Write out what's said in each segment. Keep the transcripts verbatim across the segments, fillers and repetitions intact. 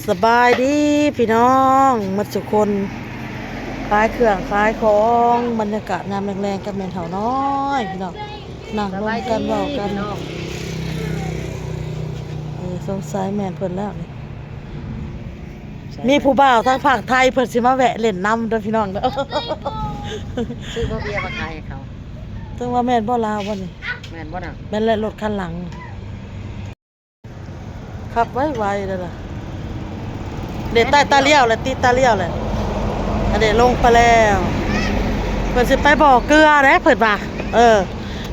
สบายดีพี่น้องหมดสุคน ขายเครื่องขายของ บรรยากาศยามแลงๆกับแม่นเฒ่าน้อยพี่น้อง นั่งลมกันเว้ากัน เออ สงสัยแม่นเพิ่นแล้วนี่ มีผู้บ่าวทางภาคไทยเพิ่นสิมาแวะเล่นนำเด้อพี่น้องเด้อ ซื้อบ่เบียร์มาขายให้เขา จั่งว่าแม่นบ่ลาวบ่นี่ แม่นบ่น่ะ แม่นแหละ รถคันหลัง ขับไวๆเลยล่ะ เดี๋ยวใต้ตาเลี้ยวแหละ ติดตาเลี้ยวแหละ อันนี้ลงไปแล้ว เพิ่นสิไปบ่อเกลือเด้ เพิ่นว่า เออ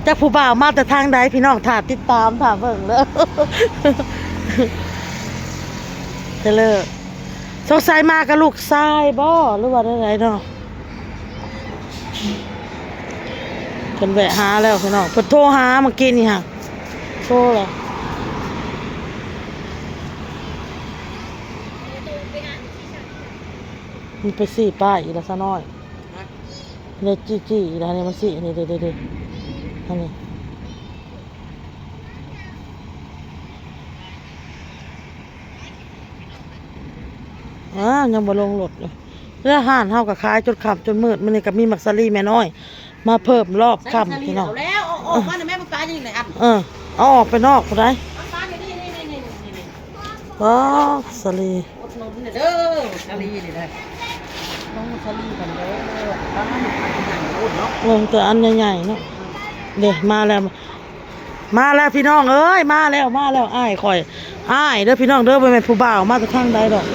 จักผู้บ่าวมาแต่ทางใด พี่น้องถ่าติดตามถ่าเบิ่งเด้อ เด้อ สงสัยมากับลูกชายบ่ หรือว่าใดๆเนาะ เพิ่นแวะหาแล้วพี่น้อง เพิ่นโทรหาเมื่อกี้นี่ค่ะ โทรแล้ว มันไปสี่ป้ายอีกแล้วซะน้อย เนี่ยจี้ๆอีกแล้วเนี่ย มันสี่ นี่ เด้ๆๆ อันนี้ อ้าว ยังบ่ลงรถเลย แล้วห้านเฮาก็ขายจนค่ำจนมืด มื้อนี้ก็มีหมากสาลีแม่น้อย มาเพิ่มรอบค่ำพี่น้อง เอาแล้ว เอาออกมาหน่อยแม่ มันปลาอยู่ไหนอัน เออ เอาออกไปนอกพุ้นได้ เอาปลาอยู่นี่ นี่ นี่ นี่ นี่ นี่ ว้าว สาลี อุดหนุนเด้อ สาลีนี่เด้อ น้องสาลีกันเด้อ ปลาหมึกอันใหญ่โคตรเนาะ เบิ่งแต่อันใหญ่ๆเนาะ เด้ มาแล้ว มาแล้วพี่น้องเอ้ย มาแล้ว มาแล้ว อ้ายข่อย อ้ายเด้อพี่น้องเด้อ บ่แม่นผู้บ่าวมาแต่ทางใดดอก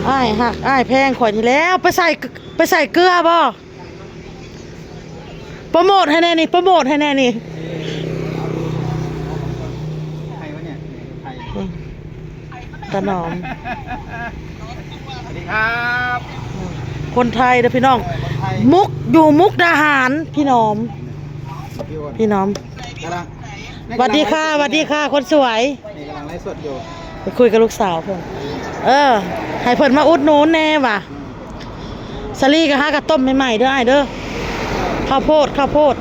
อ้ายฮัก อ้ายแพงข่อยนี่แหล้ว ไปใส่ ไปใส่เกลือบ่ โปรโมทให้แน่นี่ โปรโมทให้แน่นี่ ใครวะเนี่ย ใคร อืม ตาหนอม สวัสดีครับ คนไทยเด้อพี่น้อง เออ คนไทย มุก อยู่มุกดาหาร พี่หนอม พี่อ้น พี่หนอม กำลัง สวัสดีค่ะ สวัสดีค่ะ คนสวย นี่กำลังไลฟ์สดอยู่ ไปคุยกับลูกสาวเพิ่น เออ ให้เพิ่นมาอุดหนุนแน่ว่ะ อืม สาลีก็หากะต้มใหม่ๆเด้ออ้ายเด้อ ข้าวโพด ข้าวโพด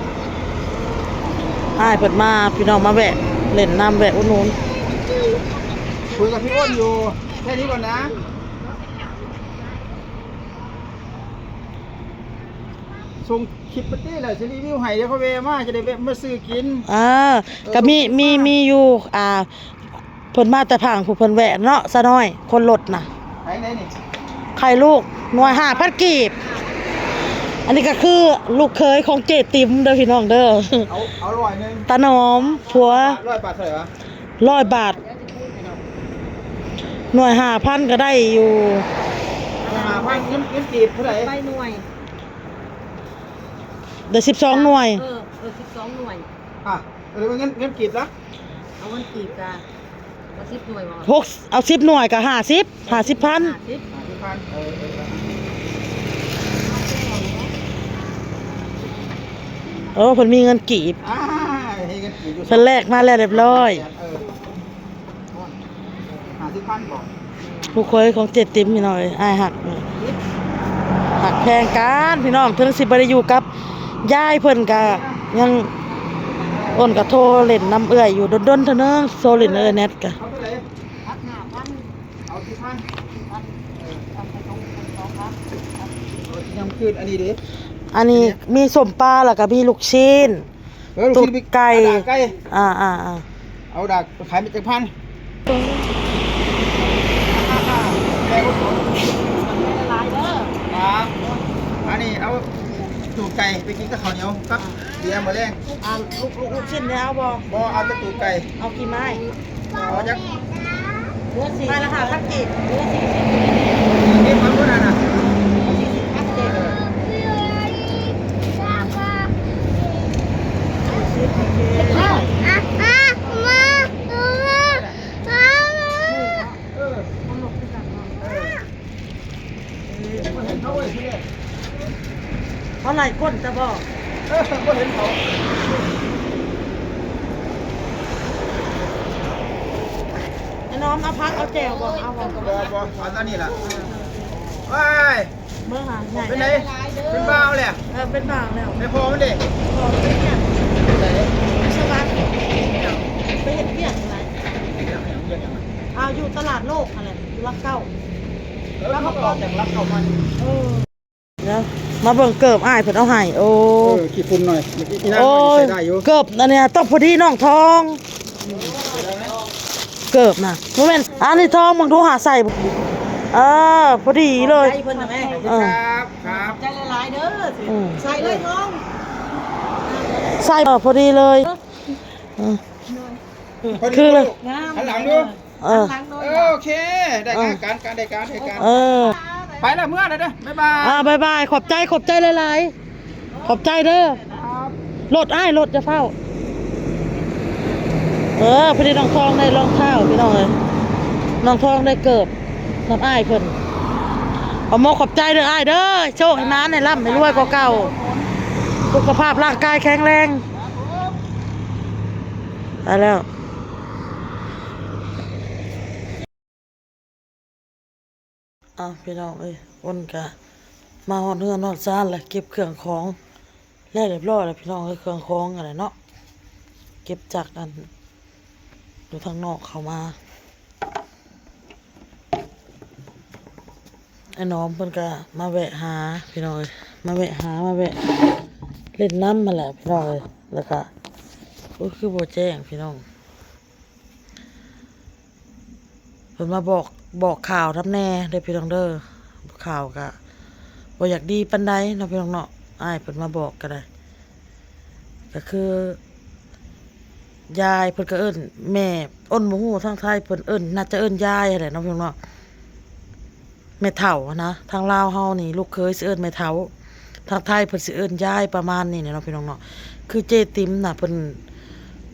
อ้ายเพิ่นมา พี่น้องมาแวะ เล่นนำ แวะอุดหนุน คุยกับพี่อ้นอยู่ แค่นี้ก่อนนะ ส่งคลิปไปติเลย สิรีวิวให้ เดี๋ยวเขาแวะมา จะได้แวะมาซื้อกิน อ่า เออ ก็มี มี มีอยู่ อ่า เพิ่นมาแต่พังผู้ เพิ่นแวะเนาะ ซะน้อย คนรถน่ะ ไหน ไหนนี่ ไข่ลูก หน่วยห้าพันกีบ อันนี้ก็คือลูกเขยของเจ๊ติ๋มเด้อพี่น้องเด้อ เอา เอาร้อยหนึ่ง ตาหนอม ผัว ร้อยบาทเท่าไหร่วะ ร้อยบาท หน่วยห้าพันก็ได้อยู่ ห้าพัน เงิน เงินกีบเท่าไหร่ ใบหน่วย ได้สิบสองหน่วย เออ เออ สิบสองหน่วย อ่ะ เอาเงิน เงินกีบนะ เอาเงินกีบจ้ะ เอาสิบหน่วยบ่ หก เอาสิบหน่วยก็ห้าสิบ ห้าสิบพัน ห้าสิบ ห้าสิบพัน เออ เออ เออ เออ เพิ่นมีเงินกีบ อ่า ให้เงินกีบอยู่ เพิ่นแลกมาแล้วเรียบร้อย เออ ห้าสิบพันบ่ ลูกเขยของเจ๊ติ๋มพี่น้องเอ้ย อ้ายฮัก ฮักแพงกันพี่น้อง ถึงสิบ่ได้อยู่กับยายเพิ่นก็ยัง อ้นก็โทรเล่นนำเอื้อยอยู่ ดนๆเทื่อนึง โทรเล่นเอื้อยแนทก็ เอาเท่าไหร่ เอาสิบพัน เออ เอาไปสองพัน เอาสิบพัน เออ ยังคืนอันนี้เด้ อันนี้มีส้มปลาแล้วก็มีลูกชิ้น เออ ลูกชิ้น ตุ๊ดไก่ เอาดากไก่ อ่า อ่า อ่า เอาดากขายเป็นเจ็ดพัน ครับ อันนี้เอาตูดไก่ไปกินกับข้าวเหนียวครับ เดี๋ยวมื้อแลง อ่า ลูก ลูก ลูกชิ้นเนี่ยเอาบ่ บ่ เอาแต่ตูดไก่ เอากี่ไม้ เอาจัก เหลือสี่ ไม้ละห้าพันกีบ เหลือสี่สิบ เก็บมาเท่านั้นน่ะ สี่สิบพันเจ็ด เออ เออ บ่เห็นเขาเว้ยทีแรก เขาไล่คนแต่บ่ เออ บ่เห็นเขา ไอ้น้องเอาผักเอาแจ่วบ่ เอาบ่ บ่ บ่ เอาตอนนี้ล่ะ ไป เบิ่งหาใหญ่ เป็นไง เป็นบ่าวแล้ว เออ เป็นบ่าวแล้ว ไปพอมันดิ พอมันเป็นเนี่ย ไปไหน ไปสวัสดิ์ ไปเฮ็ดเวียกอะไร เรื่องอย่างเรื่องอย่าง เอาอยู่ตลาดโลกอะไรอยู่รักเก้า เออ เขาก็ออกจากรักเก้ามา เออ เดี๋ยวมาเบิ่งเกิบอ้ายเพิ่นเอาให้ โอ้ เออ ขี้ฝุ่นหน่อย อีนาง โอ้ ใส่ได้อยู่ เกิบอันเนี้ยต้องพอดีน้องทอง เกิบนะบ่แม่น อันนี้ทองมึงดูหาใส่ เออ พอดีเลย ใส่เพิ่นนะแม่ เออ ครับ ครับ ใจละลายเด้อ อืม ใส่เลยทอง ใส่ เออ พอดีเลย เออ พอดี คือเลย งาม หันหลังดู เออ หันหลังดู เออ โอเค ได้การ เออ การ การ ได้การ ได้การ เออ ไปละเมือแล้วเด้อ บ๊ายบาย อ่า บ๊ายบาย ขอบใจ ขอบใจหลายๆ ขอบใจเด้อ ครับ รถอ้าย รถจะเฝ้า เออ พอดีน้องทองได้รองเท้าพี่น้องเอ้ย น้องทองได้เกิบ น้ำอ้ายเพิ่น ขอมกขอบใจเด้ออ้ายเด้อ โชคให้หมานให้ร่ำให้รวยกว่าเก่า สุขภาพร่างกายแข็งแรง ไปแล้ว อ่ะ พี่น้องเอ้ย อ้นกะมาฮอดเฮือนฮอดซานแล้ว เก็บเครื่องของแล้วเรียบร้อยแล้วพี่น้องเอ้ย เครื่องของอะไรเนาะ เก็บจากอัน อยู่ทางนอกเข้ามา ไอ้น้องเพิ่นกะมาแวะหาพี่น้องเอ้ย มาแวะหา มาแวะเล่นน้ำมาแหละพี่น้องเอ้ย แล้วกะ โอ้ย คือบ่แจ้งพี่น้อง เพิ่นมาบอก บอกข่าวนำแหน่เด้อพี่น้องเด้อ ข่าวกะบ่อยากดีปานใดเนาะพี่น้องเนาะ อ้ายเพิ่นมาบอกกะได้ กะคือ ยายเพิ่นกะเอิ้นแม่ อ้นบ่ฮู้ทางไทยเพิ่นเอิ้น น่าจะเอิ้นยายหั้นแหละเนาะพี่น้องเนาะ แม่เฒ่าหั้นนะ ทางลาวเฮานี่ลูกเขยสิเอิ้นแม่เฒ่า ทางไทยเพิ่นสิเอิ้นยายประมาณนี้แหละเนาะพี่น้องเนาะ คือเจ๊ติ๋มน่ะเพิ่น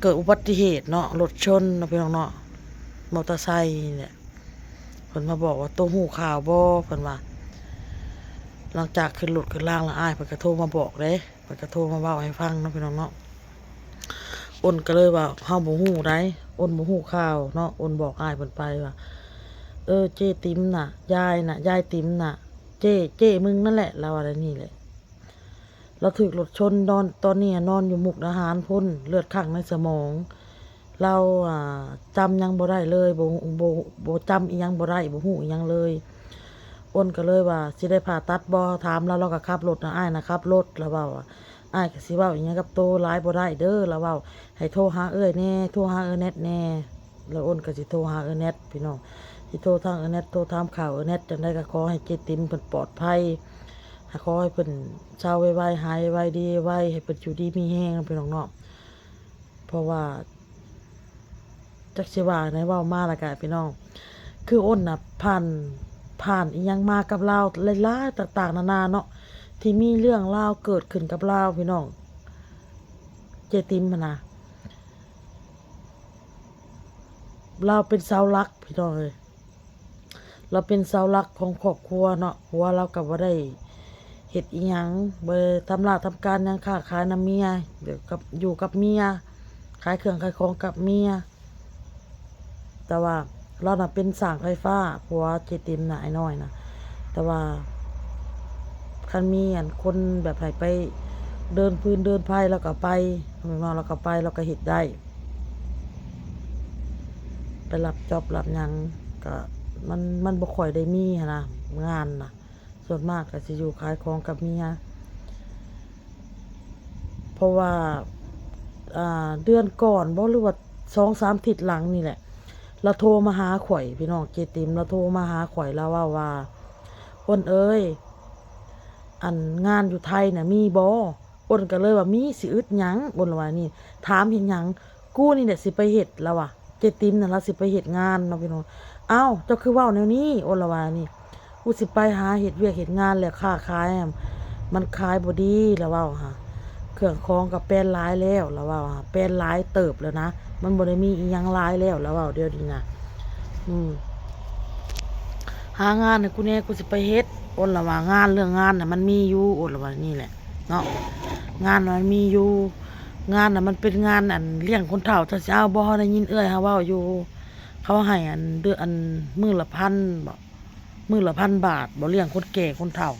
เกิดอุบัติเหตุเนาะ รถชนเนาะพี่น้องเนาะ มอเตอร์ไซค์นี่แหละ เพิ่นมาบอกว่า "โตฮู้ข่าวบ่?" เพิ่นว่า หลังจากขึ้นรถขึ้นรางแล้ว อ้ายเพิ่นกะโทรมาบอกเด้ เพิ่นกะโทรมาเว้าให้ฟังเนาะพี่น้องเนาะ อ้นกะเลยว่า "เฮาบ่ฮู้ใด๋ อ้นบ่ฮู้ข่าวเนาะ" อ้นบอกอ้ายเพิ่นไปว่า "เออ เจ๊ติ๋มน่ะ ยายน่ะ ยายติ๋มน่ะ เจ๊ เจ๊มึงนั่นแหละ" ลาวว่าแนวนี้แหละ ลาวถืกรถชน นอน ตอนนี้นอนอยู่มุกดาหารพุ้น เลือดคั่งในสมอง ลาว อ่า จำหยังบ่ได้เลย บ่ บ่ บ่จำอิหยังบ่ได้ บ่ฮู้อิหยังเลย อ้นกะเลยว่า "สิได้ผ่าตัดบ่?" ถามลาว ลาวกะขับรถนะ อ้ายนะขับรถ ลาวเว้าว่า "อ้ายกะสิเว้าอิหยังกับโตหลายบ่ได้เด้อ" ลาวเว้า "ให้โทรหาเอื้อยแหน่ โทรหาเอื้อยแนทแหน่" แล้วอ้นกะสิโทรหาเอื้อยแนทพี่น้อง สิโทรทางเอื้อยแนท โทรถามข่าวเอื้อยแนท จั่งใด๋กะขอให้เจ๊ติ๋มเพิ่นปลอดภัย ให้ ขอให้เพิ่นเซาไวๆ หายไวๆ ดีไวๆ ให้เพิ่นอยู่ดีมีแฮงเนาะพี่น้องเนาะ เพราะว่า จักสิว่าแนวใด๋ เว้ามาแล้วกะพี่น้อง คืออ้นน่ะผ่าน ผ่านอิหยังมากับลาวหลายๆ ต่างๆ นานาเนาะ ที่มีเรื่องราวเกิดขึ้นกับลาวพี่น้อง เจ๊ติ๋มหั้นนะ ลาวเป็นเสาหลักพี่น้องเอ้ย ลาวเป็นเสาหลักของครอบครัวเนาะ ผัวลาวกะบ่ได้เฮ็ดอิหยัง บ่ได้ทำลาทำการหยัง ค้าขายนำเมีย อยู่กับ อยู่กับเมีย ขายเครื่องขายของกับเมีย แต่ว่าลาวน่ะเป็นช่างไฟฟ้า ผัวเจ๊ติ๋มน่ะ อ้ายน้อยน่ะ แต่ว่า คันมีอันคนแบบให้ไปเดินฟืนเดินไฟลาวกะไป แม่นบ่ ลาวกะไป ลาวกะเฮ็ดได้ ไปรับจ็อบรับหยังกะ มัน มันบ่ค่อยได้มีหั้นนะ งานน่ะ ส่วนมากกะสิอยู่ขายของกับเมีย เพราะว่า อ่า เดือนก่อนบ่ หรือว่าสองสามอาทิตย์หลังนี่แหละ ลาวโทรมาหาข่อยพี่น้อง เจ๊ติ๋มลาวโทรมาหาข่อย ลาวเว้าว่า "อ้นเอ้ย อันงานอยู่ไทยน่ะมีบ่?" อ้นกะเลยว่า "มี สิอึดหยัง" อ้นละว่านี่ "ถามเฮ็ดหยัง กูนี่แหละสิไปเฮ็ด" ลาวว่า เจ๊ติ๋มน่ะลาวสิไปเฮ็ดงานเนาะพี่น้อง "เอ้า เจ้าคือเว้าแนวนี้" อ้นละว่านี่ "กูสิไปหาเฮ็ดเวียกเฮ็ดงานแหละ ค้าขายอะ มันขายบ่ดี" ลาวเว้าหา "เครื่องของกะแปนหลายแล้ว" ลาวเว้าหา "แปนหลายเติบแล้วนะ มันบ่ได้มีอิหยังหลายแล้ว" ลาวเว้าเดี๋ยวนี้นะ อืม "หางานให้กูแหน่ กูสิไปเฮ็ด" อ้นละว่า "งาน เรื่องงานน่ะมันมีอยู่" อ้นละว่านี่แหละเนาะ "งานน่ะมันมีอยู่ งานน่ะมันเป็นงานอันเลี้ยงคนเฒ่า เจ้าสิเอาบ่ เฮาได้ยินเอื้อยเฮาเว้าอยู่ เขาให้อันเดือน อันมื้อละพันบ่ มื้อละพันบาทบ่ เลี้ยงคนแก่คนเฒ่า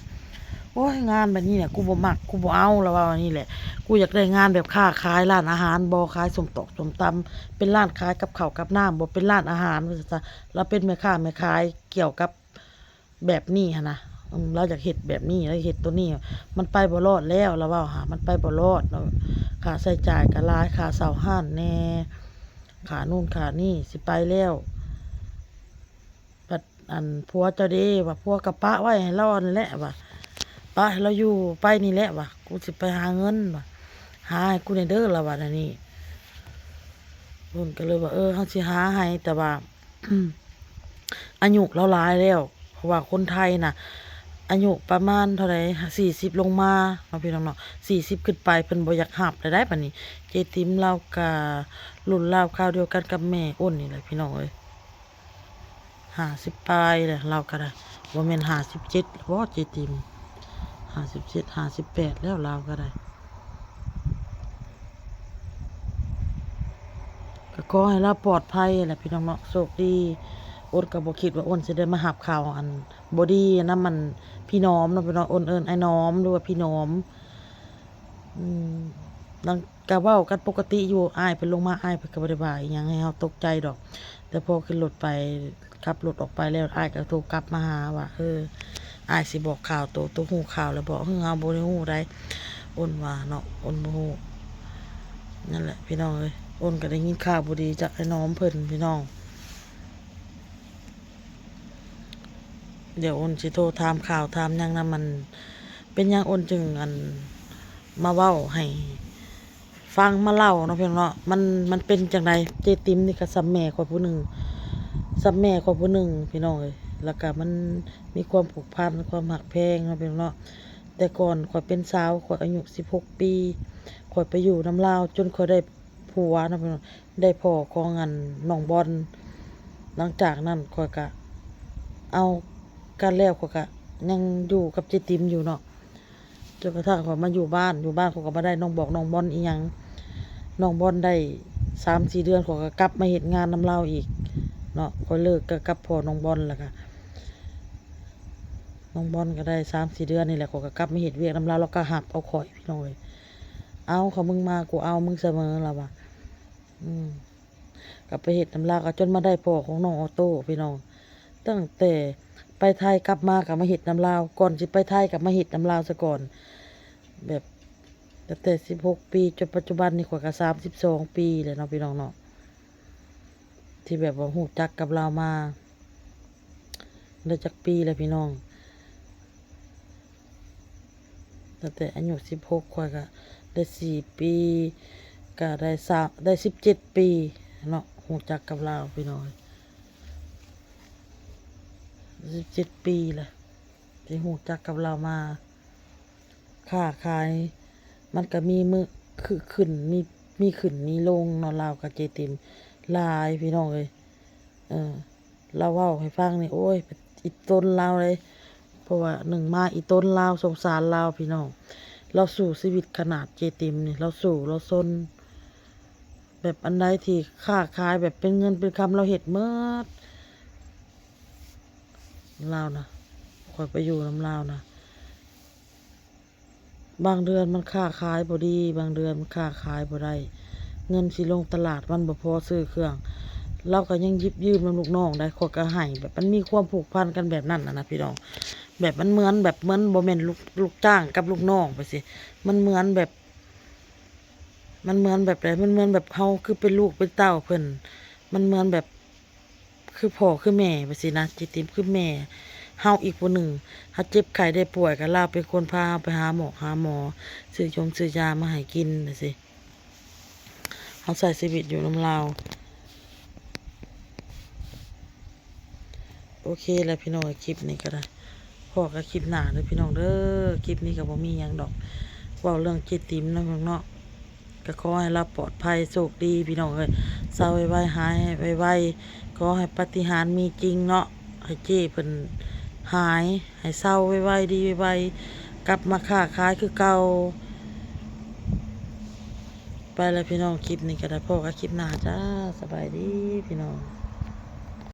โอ้ย งานแบบนี้เนี่ย กูบ่มัก กูบ่เอา แล้วว่านี่แหละ กูอยากได้งานแบบค้าขายร้านอาหารบ่ ขายส้มตอกส้มตำ เป็นร้านขายกับข้าวกับน้ำบ่ เป็นร้านอาหารว่าซั่นซะ แล้วเป็นแม่ค้าแม่ขายเกี่ยวกับแบบนี้หั้นนะ อืม ลาวอยากเฮ็ดแบบนี้ ลาวเฮ็ดตัวนี้ มันไปบ่รอดแล้ว ลาวเว้าหา มันไปบ่รอด ลาว ค่าใช้จ่ายก็หลาย ค่าเช่าร้านแหน่ ค่านู่นค่านี่ สิไปแล้ว บัดอันผัวเจ้าเด้ ว่าผัวก็ปะไว้ให้ลาวนั่นแหละ ว่าปะให้ลาวอยู่ไปนี่แหละ ว่ากูสิไปหาเงิน ว่าหาให้กูแหน่เด้อ ลาวว่าแนวนี้ เพิ่นก็เลยว่า เออ เฮาสิหาให้ แต่ว่า อายุลาวหลายแล้ว เพราะว่าคนไทยน่ะ อายุประมาณเท่าใด สี่สิบลงมาเนาะพี่น้องเนาะ สี่สิบขึ้นไป เพิ่นบ่อยากรับแล้วได้บัดนี้ เจติมลาวก็รุ่นราวคราวเดียวกันกับแม่อ้นนี่แหละพี่น้องเอ้ย ห้าสิบปลายแล้วลาวก็ได้ บ่แม่นห้าสิบเจ็ดแล้วบ่เจติม ห้าสิบเจ็ด ห้าสิบแปดแล้วลาวก็ได้ ก็ขอให้ลาวปลอดภัยแหละพี่น้องเนาะ โชคดี อ้นก็บ่คิดว่าอ้นสิได้มารับข่าวอันบ่ดีนำมันพี่น้อมเนาะพี่น้อง อ้นเอิ้นอ้ายน้อม หรือว่าพี่น้อม อืม หลังก็เว้ากันปกติอยู่ อ้ายเพิ่นลงมา อ้ายเพิ่นก็บ่ได้ว่าอิหยังให้เฮาตกใจดอก แต่พอขึ้นรถไป ขับรถออกไปแล้ว อ้ายก็โทรกลับมาหาว่า เออ อ้ายสิบอกข่าวโต โตฮู้ข่าวแล้วบ่ เฮาบ่ได้ฮู้ใด อ้นว่าเนาะ อ้นบ่ฮู้ นั่นแหละพี่น้องเอ้ย อ้นก็ได้ยินข่าวบ่ดีจากอ้ายน้อมเพิ่นพี่น้อง เดี๋ยวอ้นสิโทรถามข่าวถามหยังนำมัน เป็นหยังอ้นจึงอัน มาเว้าให้ฟัง มาเล่าเนาะพี่น้องเนาะ มัน มันเป็นจั่งใด เจติมนี่ก็ส่ำแม่ข้อยผู้หนึ่ง ส่ำแม่ข้อยผู้หนึ่งพี่น้องเอ้ย แล้วก็มันมีความผูกพัน ความฮักแพงเนาะพี่น้องเนาะ แต่ก่อนข้อยเป็นสาว ข้อยอายุสิบหกปี ข้อยไปอยู่นำลาว จนข้อยได้ผัวเนาะพี่น้อง ได้พ่อของอันน้องบอล หลังจากนั้นข้อยก็เอากันแล้ว ข้อยก็ยังอยู่กับเจติมอยู่เนาะ จนกระทั่งข้อยมาอยู่บ้าน อยู่บ้านข้อยก็บ่ได้น้องบอกน้องบอลอีหยัง น้องบอลได้สามสี่เดือน ข้อยก็กลับมาเฮ็ดงานนำลาวอีกเนาะ ข้อยเลิกก็กับพ่อน้องบอลแล้วก็ น้องบอลก็ได้สามสี่เดือนนี่แหละ ข้อยก็กลับมาเฮ็ดเวียกนำลาว ลาวก็ฮับเอาข้อยพี่น้องเอ้ย เอา คันมึงมากูเอามึงเสมอ ลาวว่า อืม ก็ไปเฮ็ดนำลาว ก็จนมาได้พ่อของน้องออโต้พี่น้อง ตั้งแต่ไปไทยกลับมาก็มาเฮ็ดนำลาว ก่อนสิไปไทยก็มาเฮ็ดนำลาวซะก่อน แบบตั้งแต่สิบหกปี จนปัจจุบันนี่ข้อยก็สามสิบสองปีแล้วเนาะพี่น้องเนาะ ที่แบบว่าฮู้จักกับลาวมา ได้จักปีแล้วพี่น้อง ตั้งแต่อายุสิบหก ข้อยก็ได้สี่ปี ก็ได้สาม ได้สิบเจ็ดปีเนาะ ฮู้จักกับลาวพี่น้อง สิบเจ็ดปีละ ที่ฮู้จักกับลาวมา ค้าขาย มันก็มีมื้อ คือขึ้น มี มีขึ้นมีลงเนาะ ลาวกับเจติม หลายพี่น้องเอ้ย เออ ลาวเว้าให้ฟังนี่ โอ้ย อีตนลาวเลย เพราะว่าหนึ่งมาอีตนลาว สงสารลาวพี่น้อง ลาวสู้ชีวิตขนาดเจติมนี่ ลาวสู้ ลาวซน แบบอันใดที่ค้าขายแบบเป็นเงินเป็นคำ ลาวเฮ็ดหมด ลาวนะ ข้อยไปอยู่นำลาวนะ บางเดือนมันค้าขายบ่ดี บางเดือนมันค้าขายบ่ได้ เงินสิลงตลาดมันบ่พอซื้อเครื่อง ลาวก็ยังหยิบยืมนำลูกน้องได้ ข้อยก็ให้ แบบมันมีความผูกพันกันแบบนั้นน่ะนะพี่น้อง แบบมันเหมือน แบบเหมือนบ่แม่นลูก ลูกจ้างกับลูกน้องไปสิ มันเหมือนแบบ มันเหมือนแบบใด มันเหมือนแบบเฮาคือเป็นลูกเป็นเต้าเพิ่น มันเหมือนแบบ คือพ่อคือแม่ไปสินะ เจติมคือแม่เฮาอีกผู้หนึ่ง เฮาเจ็บไข้ได้ป่วยก็ลาวเป็นคนพาเฮาไปหาหมอ หาหมอ ซื้อยงซื้อยามาให้กินน่ะสิ เฮาใช้ชีวิตอยู่นำลาว โอเคแล้วพี่น้อง คลิปนี้ก็ได้ พ้อกันคลิปหน้าเด้อพี่น้องเด้อ คลิปนี้ก็บ่มีหยังดอก เว้าเรื่องเจติมเนาะพี่น้องเนาะ ก็ขอให้ลาวปลอดภัยโชคดีพี่น้องเอ้ย เซาไวๆ หายไวๆ ขอให้ปาฏิหาริย์มีจริงเนาะ ให้เจ้เพิ่นหาย ให้เซาไวๆ ดีไวๆ กลับมาค้าขายคือเก่า ไปแล้วพี่น้อง คลิปนี้ก็ได้ พ้อกันคลิปหน้าจ้า สบายดีพี่น้อง